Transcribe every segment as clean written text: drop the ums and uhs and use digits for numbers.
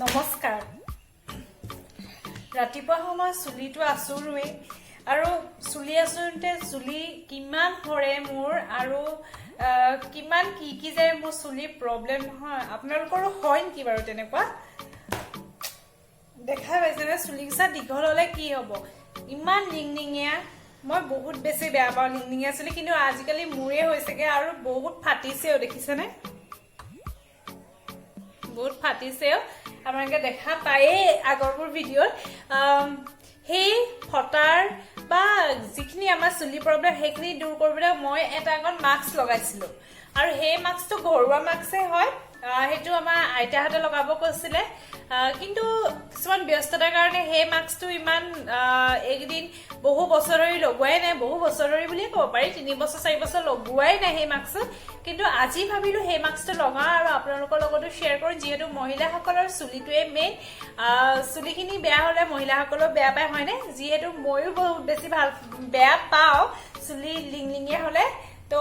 নমস্কাৰ। ৰাতিপুৱা সময়ত চুলিটো আঁচোৰোৱেই আৰু চুলি আঁচোৰোতে চুলি কিমান সৰে মোৰ আৰু কিমান কি কি যে মোৰ চুলিৰ প্ৰব্লেম নহয়। আপোনালোকৰো হয় নেকি বাৰু তেনেকুৱা? দেখা পাইছেনে? চুলিকেইটা দীঘল হ'লে কি হ'ব, ইমান লিংলিঙীয়া। মই বহুত বেছি বেয়া পাওঁ লিংলিঙীয়া চুলি, কিন্তু আজিকালি মোৰে হৈছেগে আৰু বহুত ফাটিছেও। দেখিছেনে? বহুত ফাটিছেও। আপোনালোকে দেখা পায়েই আগৰবোৰ ভিডিঅ'ত। সেই ফটাৰ বা যিখিনি আমাৰ চুলি প্ৰব্লেম, সেইখিনি দূৰ কৰিবলৈ মই এটা আগত মাস্ক লগাইছিলোঁ আৰু সেই মাস্কটো ঘৰুৱা মাস্কে হয়। সেইটো আমাৰ আইতাহঁতে লগাব কৈছিলে, কিন্তু কিছুমান ব্যস্ততাৰ কাৰণে সেই মাস্কটো ইমান এইকেইদিন বহু বছৰ ধৰি লগোৱাই নাই। বহু বছৰ ধৰি বুলিয়ে ক'ব পাৰি, 3 বছৰ 4 বছৰ লগোৱাই নাই সেই মাস্কটো। কিন্তু আজি ভাবিলোঁ সেই মাস্কটো লগাওঁ আৰু আপোনালোকৰ লগতো শ্বেয়াৰ কৰোঁ, যিহেতু মহিলাসকলৰ চুলিটোৱে মেইন। চুলিখিনি বেয়া হ'লে মহিলাসকলেও বেয়া পায়, হয়নে? যিহেতু ময়ো বহুত বেছি ভাল বেয়া পাওঁ চুলি লিংলিঙীয়া হ'লে। তো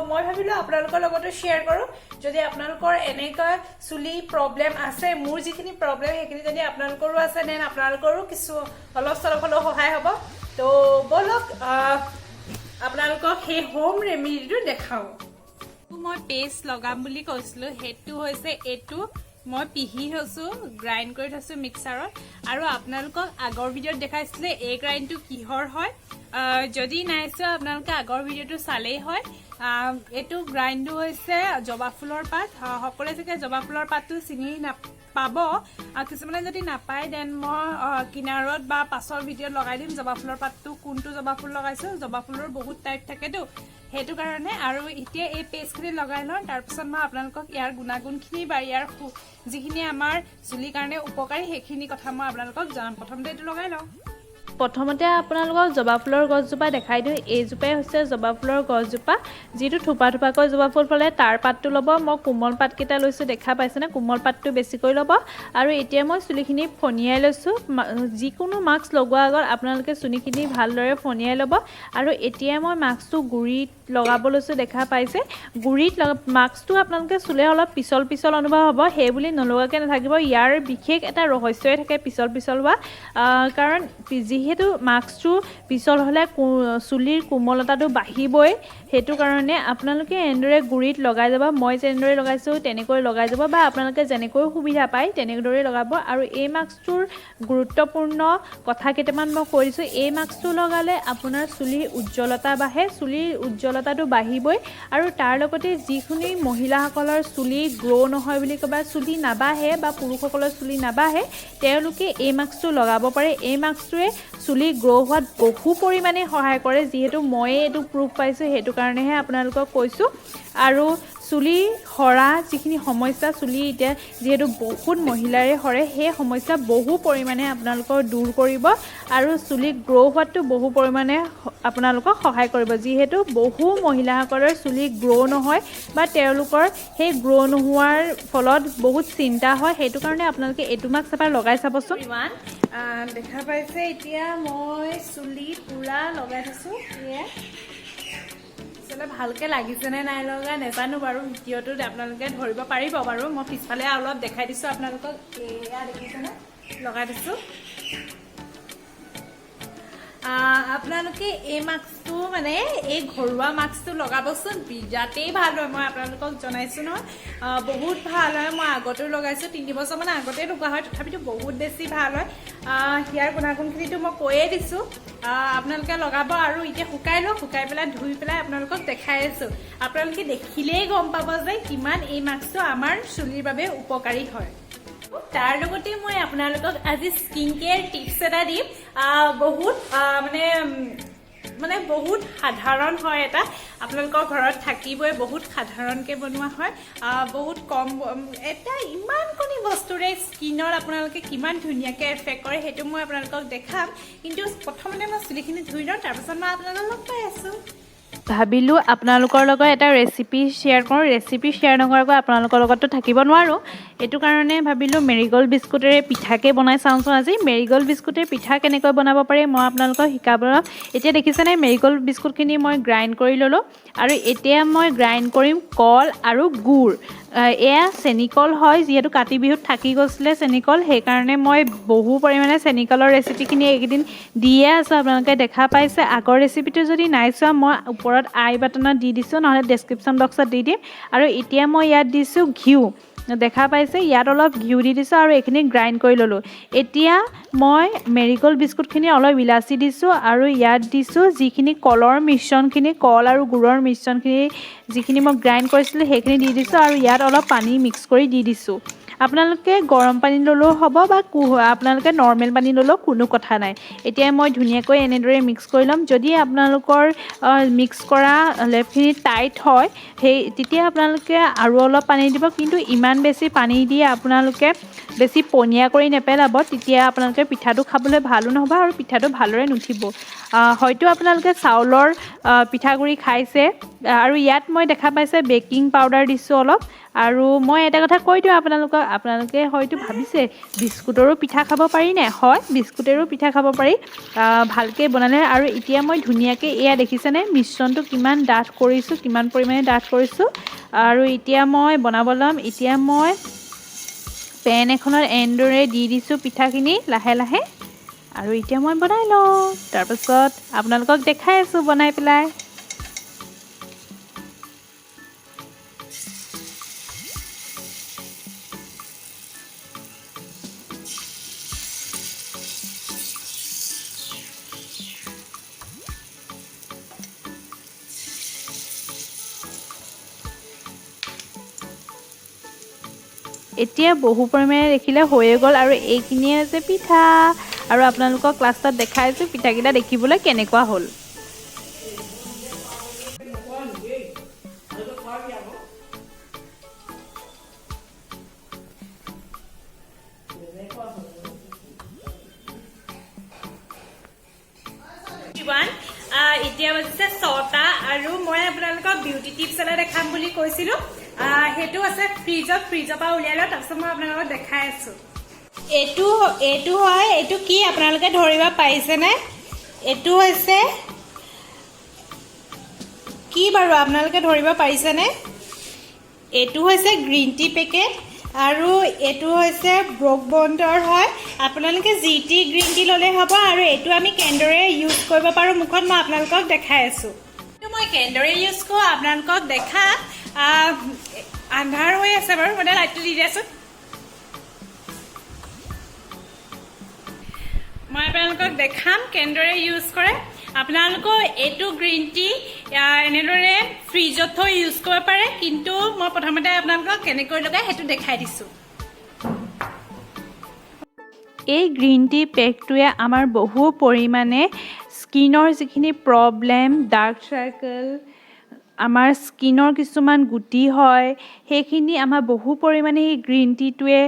মই ভাবিলোঁ আপোনালোকৰ লগতো শ্বেয়াৰ কৰোঁ। যদি আপোনালোকৰ এনেকুৱা চুলি প্ৰব্লেম আছে, মোৰ যিখিনি প্ৰব্লেম সেইখিনি যদি আপোনালোকৰো আছে, then আপোনালোকৰো কিছু অলপ চলপ হ'লেও সহায় হ'ব। তো ব'লক, আপোনালোকক সেই হোম ৰেমেডিটো দেখাওঁ। মই পেষ্ট লগাম বুলি কৈছিলোঁ, সেইটো হৈছে এইটো। মই পিহি থৈছোঁ, গ্ৰাইণ্ড কৰি থৈছোঁ মিক্সাৰত। আৰু আপোনালোকক আগৰ ভিডিঅ'ত দেখাইছিলে এই গ্ৰাইণ্ডটো কিহৰ হয়। যদি নাই চোৱা, আপোনালোকে আগৰ ভিডিঅ'টো চালেই হয়। এইটো গ্ৰাইণ্ডটো হৈছে জবা ফুলৰ পাত। সকলোৱে চাগে জবা ফুলৰ পাতটো চিনি নাপাব আৰু কিছুমানে যদি নাপায়, then মই কিনাৰত বা পাছৰ ভিডিঅ'ত লগাই দিম জবা ফুলৰ পাতটো, কোনটো জবা ফুল লগাইছোঁ। জবা ফুলৰ বহুত টাইপ থাকেতো, সেইটো কাৰণে। আৰু এতিয়া এই পেষ্টখিনি লগাই লওঁ, তাৰপিছত মই আপোনালোকক ইয়াৰ গুণাগুণখিনি বা ইয়াৰ যিখিনি আমাৰ চুলিৰ কাৰণে উপকাৰী, সেইখিনি কথা মই আপোনালোকক জনাম। প্ৰথমতে এইটো লগাই লওঁ। প্ৰথমতে আপোনালোকক জবা ফুলৰ গছজোপা দেখাই দিওঁ। এইজোপাই হৈছে জবা ফুলৰ গছজোপা, যিটো থোপা থোপাকৈ জবা ফুল ফুলে, তাৰ পাতটো ল'ব। মই কোমল পাতকেইটা লৈছোঁ, দেখা পাইছেনে? কোমল পাতটো বেছিকৈ ল'ব। আৰু এতিয়া মই চুলিখিনি ফণিয়াই লৈছোঁ। যিকোনো মাস্ক লগোৱাৰ আগত আপোনালোকে চুলিখিনি ভালদৰে ফণিয়াই ল'ব। আৰু এতিয়া মই মাস্কটো গুৰিত লগাব লৈছোঁ, দেখা পাইছে? গুৰিত মাস্কটো আপোনালোকে চুলে অলপ পিছল পিছল অনুভৱ হ'ব, সেইবুলি নলগোৱাকৈ নাথাকিব। ইয়াৰ বিশেষ এটা ৰহস্যই থাকে পিছল পিছল হোৱা, কাৰণ যিহেতু মাস্কটো পিছল হ'লে চুলিৰ কোমলতাটো বাঢ়িবই। সেইটো কাৰণে আপোনালোকে এনেদৰে গুৰিত লগাই যাব। মই যেনেদৰে লগাইছোঁ তেনেকৈ লগাই যাব বা আপোনালোকে যেনেকৈ সুবিধা পায় তেনেদৰে লগাব। আৰু এই মাস্কটোৰ গুৰুত্বপূৰ্ণ কথা কেইটামান মই কৈ দিছোঁ। এই মাস্কটো লগালে আপোনাৰ চুলিৰ উজ্জ্বলতা বাঢ়ে, চুলিৰ উজ্জ্বলতাটো বাঢ়িবই আৰু তাৰ লগতে যিখিনি মহিলাসকলৰ চুলি গ্ৰ' নহয় বুলি কয় বা চুলি নাবাঢ়ে বা পুৰুষসকলৰ চুলি নাবাঢ়ে, তেওঁলোকে এই মাস্কটো লগাব পাৰে। এই মাস্কটোৱে চুলি গ্ৰ' হোৱাত বহু পৰিমাণে সহায় কৰে। যিহেতু ময়ে এইটো প্ৰুফ পাইছোঁ, সেইটো কাৰণেহে আপোনালোকক কৈছোঁ। আৰু চুলি সৰা যিখিনি সমস্যা, চুলি এতিয়া যিহেতু বহুত মহিলাৰে সৰে, সেই সমস্যা বহু পৰিমাণে আপোনালোকৰ দূৰ কৰিব আৰু চুলি গ্ৰ' হোৱাতো বহু পৰিমাণে আপোনালোকক সহায় কৰিব। যিহেতু বহু মহিলাসকলৰ চুলি গ্ৰ' নহয় বা তেওঁলোকৰ সেই গ্ৰ' নোহোৱাৰ ফলত বহুত চিন্তা হয়, সেইটো কাৰণে আপোনালোকে এইটো মাস্ক এবাৰ লগাই চাবচোন। ইমান দেখা পাইছে, এতিয়া মই চুলি পূৰা লগাই থৈছোঁ। এয়া আচলতে ভালকে লাগিছেনে নাই লগা নাজানো বাৰু, ভিডিঅ'টোত আপোনালোকে ধৰিব পাৰিব বাৰু। মই পিছফালে অলপ দেখাই দিছোঁ আপোনালোকক। এয়া দেখিছেনে? লগাই দিছোঁ। আপোনালোকে এই মাস্কটো, মানে এই ঘৰুৱা মাস্কটো লগাবচোন, বিৰাটেই ভাল হয়। মই আপোনালোকক জনাইছোঁ নহয়, বহুত ভাল হয়। মই আগতেও লগাইছোঁ, 3 বছৰমান আগতে লগোৱা হয়, তথাপিতো বহুত বেছি ভাল হয়। ইয়াৰ গুণাগুণখিনিতো মই কৈয়ে দিছোঁ। আপোনালোকে লগাব আৰু এতিয়া শুকাই লওক, শুকাই পেলাই ধুই পেলাই আপোনালোকক দেখাই আছোঁ। আপোনালোকে দেখিলেই গম পাব যে কিমান এই মাস্কটো আমাৰ চুলিৰ বাবে উপকাৰী হয়। তাৰ লগতে মই আপোনালোকক আজি স্কিন কেয়াৰ টিপছ এটা দিম। বহুত মানে বহুত সাধাৰণ হয় এটা, আপোনালোকৰ ঘৰত থাকিবই, বহুত সাধাৰণকৈ বনোৱা হয়। বহুত কম এটা ইমানকণি বস্তুৰে স্কিনত আপোনালোকে কিমান ধুনীয়াকৈ এফেক্ট কৰে, সেইটো মই আপোনালোকক দেখাম। কিন্তু প্ৰথমতে মই চুলিখিনি ধুই লওঁ, তাৰপিছত মই আপোনালোকক লগ পাই আছোঁ। ভাবিলোঁ আপোনালোকৰ লগত এটা ৰেচিপি শ্বেয়াৰ কৰোঁ। ৰেচিপি শ্বেয়াৰ নকৰাকৈ আপোনালোকৰ লগততো থাকিব নোৱাৰোঁ। এইটো কাৰণে ভাবিলোঁ মেৰিগ'ল্ড বিস্কুটেৰে পিঠাকে বনাই চাওঁচোন। আজি মেৰিগ'ল্ড বিস্কুটেৰে পিঠা কেনেকৈ বনাব পাৰি মই আপোনালোকক শিকাব। এতিয়া দেখিছেনে, মেৰিগ'ল্ড বিস্কুটখিনি মই গ্ৰাইণ্ড কৰি ল'লোঁ আৰু এতিয়া মই গ্ৰাইণ্ড কৰিম কল আৰু গুড়। এয়া চেনিকল হয়, যিহেতু কাতি বিহুত থাকি গৈছিলে চেনিকল, সেইকাৰণে মই বহু পৰিমাণে চেনিকলৰ ৰেচিপিখিনি এইকেইদিন দিয়ে আছোঁ, আপোনালোকে দেখা পাইছে। আগৰ ৰেচিপিটো যদি নাই চোৱা, মই ওপৰত আই বাটনত দি দিছোঁ, নহ'লে ডেছক্ৰিপশ্যন বক্সত দি দিম। আৰু এতিয়া মই ইয়াত দিছোঁ ঘিউ, দেখা পাইছে, ইয়াত অলপ ঘিউ দি দিছোঁ আৰু এইখিনি গ্ৰাইণ্ড কৰি ল'লোঁ। এতিয়া মই মেৰিগ'ল্ড বিস্কুটখিনি অলপ ইলাচি দিছোঁ আৰু ইয়াত দিছোঁ যিখিনি কলৰ মিশ্ৰণখিনি, কল আৰু গুড়ৰ মিশ্ৰণখিনি যিখিনি মই গ্ৰাইণ্ড কৰিছিলোঁ সেইখিনি দি দিছোঁ আৰু ইয়াত অলপ পানী মিক্স কৰি দি দিছোঁ। আপোনালোকে গৰম পানী ল'লেও হ'ব বা আপোনালোকে নৰ্মেল পানী ল'লেও কোনো কথা নাই। এতিয়া মই ধুনীয়াকৈ এনেদৰে মিক্স কৰি ল'ম। যদি আপোনালোকৰ মিক্স কৰা লেপখিনি টাইট হয়, সেই তেতিয়া আপোনালোকে আৰু অলপ পানী দিব, কিন্তু ইমান বেছি পানী দি আপোনালোকে বেছি পনীয়া কৰি নেপেলাব, তেতিয়া আপোনালোকে পিঠাটো খাবলৈ ভালো নহ'ব আৰু পিঠাটো ভালদৰে নুঠিব। হয়তো আপোনালোকে চাউলৰ পিঠাগুড়ি খাইছে। আৰু ইয়াত মই দেখা পাইছে বেকিং পাউডাৰ দিছোঁ অলপ। আৰু মই এটা কথা কৈ দিওঁ আপোনালোকক, আপোনালোকে হয়তো ভাবিছে বিস্কুটৰো পিঠা খাব পাৰি নে? হয়, বিস্কুটেৰো পিঠা খাব পাৰি, ভালকৈ বনালে। আৰু এতিয়া মই ধুনীয়াকৈ এয়া দেখিছেনে মিশ্ৰণটো কিমান ডাঠ কৰিছোঁ, কিমান পৰিমাণে ডাঠ কৰিছোঁ। আৰু এতিয়া মই বনাব ল'ম। এতিয়া মই পেন এখনত এনেদৰে দি দিছোঁ পিঠাখিনি লাহে লাহে আৰু এতিয়া মই বনাই লওঁ, তাৰপাছত আপোনালোকক দেখাই আছোঁ বনাই পেলাই। এতিয়া বহু পৰিমাণে দেখিলে হৈয়ে গ'ল আৰু এইখিনিয়ে হৈছে পিঠা। আৰু আপোনালোকক লাষ্টত দেখাই আছোঁ পিঠাকেইটা দেখিবলৈ কেনেকুৱা হ'ল। এতিয়া বাজিছে 6টা আৰু মই আপোনালোকক বিউটি টিপছ এটা দেখাম বুলি কৈছিলোঁ। সেইটো আছে ফ্ৰিজত, ফ্ৰিজৰ পৰা উলিয়াই লওঁ, তাৰপিছত মই আপোনালোকক দেখাই আছোঁ। এইটো হয়, এইটো কি আপোনালোকে ধৰিব পাৰিছেনে? এইটো হৈছে কি বাৰু আপোনালোকে ধৰিব পাৰিছেনে? এইটো হৈছে গ্ৰীণ টি পেকেট আৰু এইটো হৈছে ব্ৰক বণ্ডৰ হয়। আপোনালোকে যি টি গ্ৰীণ টি ল'লেই হ'ব। আৰু এইটো আমি কেনেদৰে ইউজ কৰিব পাৰোঁ মুখত মই আপোনালোকক দেখাই আছোঁ। এইটো মই কেনেদৰে ইউজ কৰোঁ আপোনালোকক দেখা। আন্ধাৰ হৈ আছে বাৰু, মানে লাইটটো দি দিয়াচোন। মই আপোনালোকক দেখাম কেনেদৰে ইউজ কৰে। আপোনালোকেও এইটো গ্ৰীণ টি এনেদৰে ফ্ৰিজত থৈ ইউজ কৰিব পাৰে, কিন্তু মই প্ৰথমতে আপোনালোকক কেনেকৈ লগাই সেইটো দেখাই দিছোঁ। এই গ্ৰীণ টি পেকটোৱে আমাৰ বহু পৰিমাণে স্কিনৰ যিখিনি প্ৰব্লেম, ডাৰ্ক চাৰ্কেল, আমাৰ স্কিনৰ কিছুমান গুটি হয়, সেইখিনি আমাৰ বহু পৰিমাণে এই গ্ৰীণ টিটোৱে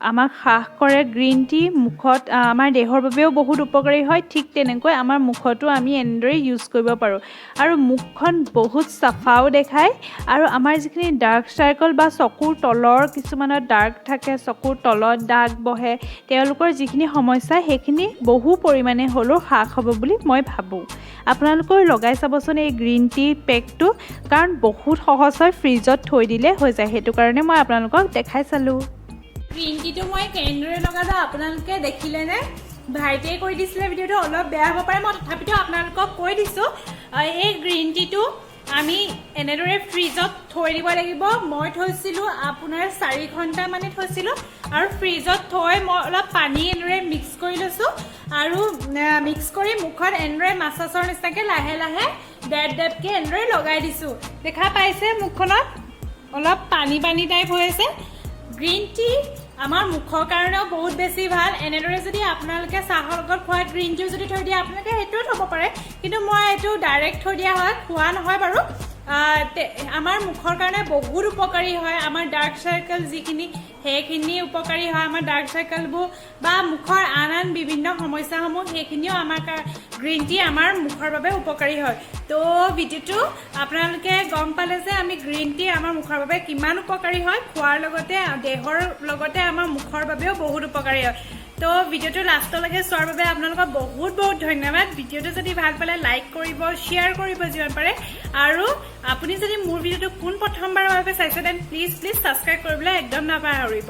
আমাক হ্ৰাস কৰে। গ্ৰীণ টি মুখত আমাৰ দেহৰ বাবেও বহুত উপকাৰী হয়, ঠিক তেনেকৈ আমাৰ মুখতো আমি এনেদৰে ইউজ কৰিব পাৰোঁ আৰু মুখখন বহুত চাফাও দেখায়। আৰু আমাৰ যিখিনি ডাৰ্ক চাৰ্কল বা চকুৰ তলৰ কিছুমানৰ ডাৰ্ক থাকে, চকুৰ তলত দাগ বহে, তেওঁলোকৰ যিখিনি সমস্যা সেইখিনি বহু পৰিমাণে হ'লেও হ্ৰাস হ'ব বুলি মই ভাবোঁ। আপোনালোকেও লগাই চাবচোন এই গ্ৰীণ টি পেকটো, কাৰণ বহুত সহজ হয়, ফ্ৰিজত থৈ দিলে হৈ যায়। সেইটো কাৰণে মই আপোনালোকক দেখাই চালোঁ। গ্ৰীণ টিটো মই কেনেদৰে লগালো আপোনালোকে দেখিলেনে? ভাইটিয়ে কৰি দিছিলে ভিডিঅ'টো, অলপ বেয়া হ'ব পাৰে, মই তথাপিতো আপোনালোকক কৈ দিছোঁ। এই গ্ৰীণ টিটো আমি এনেদৰে ফ্ৰিজত থৈ দিব লাগিব। মই থৈছিলোঁ আপোনাৰ 4 ঘণ্টা মানে থৈছিলোঁ আৰু ফ্ৰিজত থৈ মই অলপ পানী এনেদৰে মিক্স কৰি লৈছোঁ আৰু মিক্স কৰি মুখত এনেদৰে মাছাজৰ নিচিনাকৈ লাহে লাহে ডেপ ডেপকৈ এনেদৰে লগাই দিছোঁ। দেখা পাইছে মুখখনত অলপ পানী পানী টাইপ হৈ আছে। গ্ৰীণ টি আমাৰ মুখৰ কাৰণেও বহুত বেছি ভাল। এনেদৰে যদি আপোনালোকে চাহৰ লগত খোৱা গ্ৰীণ টিও যদি থৈ দিয়ে, আপোনালোকে সেইটোও থ'ব পাৰে, কিন্তু মই এইটো ডাইৰেক্ট থৈ দিয়া হয়, খোৱা নহয় বাৰু। আমাৰ মুখৰ কাৰণে বহুত উপকাৰী হয়। আমাৰ ডাৰ্ক চাৰ্কেল যিখিনি, সেইখিনি উপকাৰী হয়। আমাৰ ডাৰ্ক চাৰ্কেলবোৰ বা মুখৰ আন আন বিভিন্ন সমস্যাসমূহ, সেইখিনিও আমাৰ গ্ৰীণ টি আমাৰ মুখৰ বাবে উপকাৰী হয়। তো ভিডিঅ'টো আপোনালোকে গম পালে যে আমি গ্ৰীণ টি আমাৰ মুখৰ বাবে কিমান উপকাৰী হয়। খোৱাৰ লগতে, দেহৰ লগতে আমাৰ মুখৰ বাবেও বহুত উপকাৰী হয়। তো ভিডিঅ'টো লাষ্টলৈকে চোৱাৰ বাবে আপোনালোকক বহুত বহুত ধন্যবাদ। ভিডিঅ'টো যদি ভাল পালে লাইক কৰিব, শ্বেয়াৰ কৰিব যিমান পাৰে। আৰু আপুনি যদি মোৰ ভিডিঅ'টো পোন প্ৰথমবাৰৰ বাবে চাইছে, then please please subscribe কৰিবলৈ একদম নাপাহৰিব।